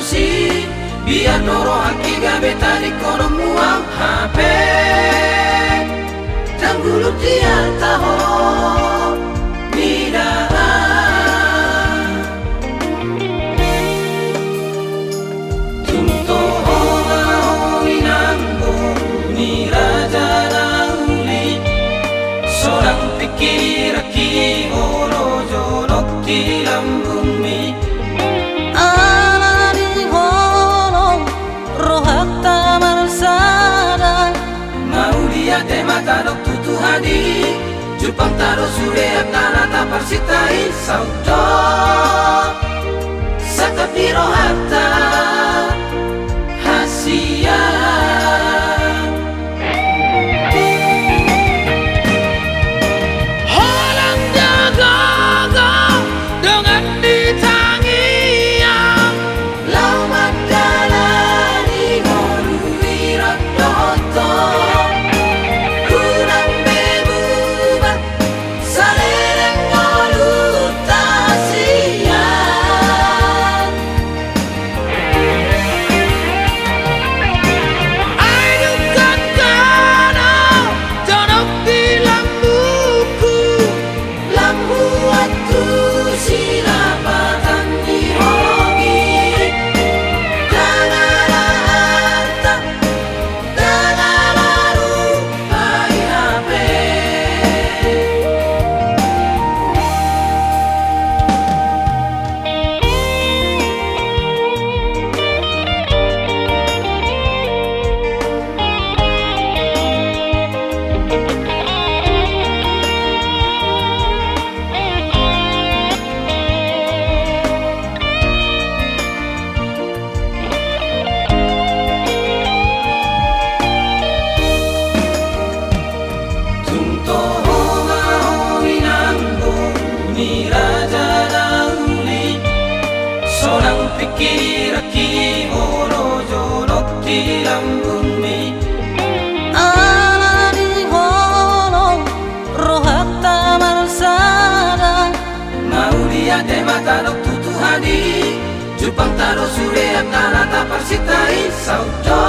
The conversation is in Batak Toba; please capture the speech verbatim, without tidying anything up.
Si, biar do rohangki gabe tadingkononmu au hape. Tanggulu di alta ho nidaan. Tung toho ma ho inang boru ni raja na uli. Sonang pingkiranki olo jonok di lambungmi. Ala ni holong rohanta marsada. Mauliate ma tadok tu Tuhan i. Jumpang tadok sude angka na taparsinta i. Saut do sangkap ni rohanta hasian. Holan do gogo dongan di tangiang. Laho mandalani ngolu i rap dohot ho. Unang be bubar saleleng ngolunta hasian. Ai dung gangkana jonok di lambungku. Lam huat tu silapatan ni holong i. Dang ala arta, dang ala rupa i hape. Tung toho ma ho inang boru ni raja na uli. Sonang pingkiranki olo jonok di lambungmi. Ala ni holong rohanta marsada. Mauliate ma tadok tu Tuhan i. Jumpang tadok sude angka na taparsinta i. Saut do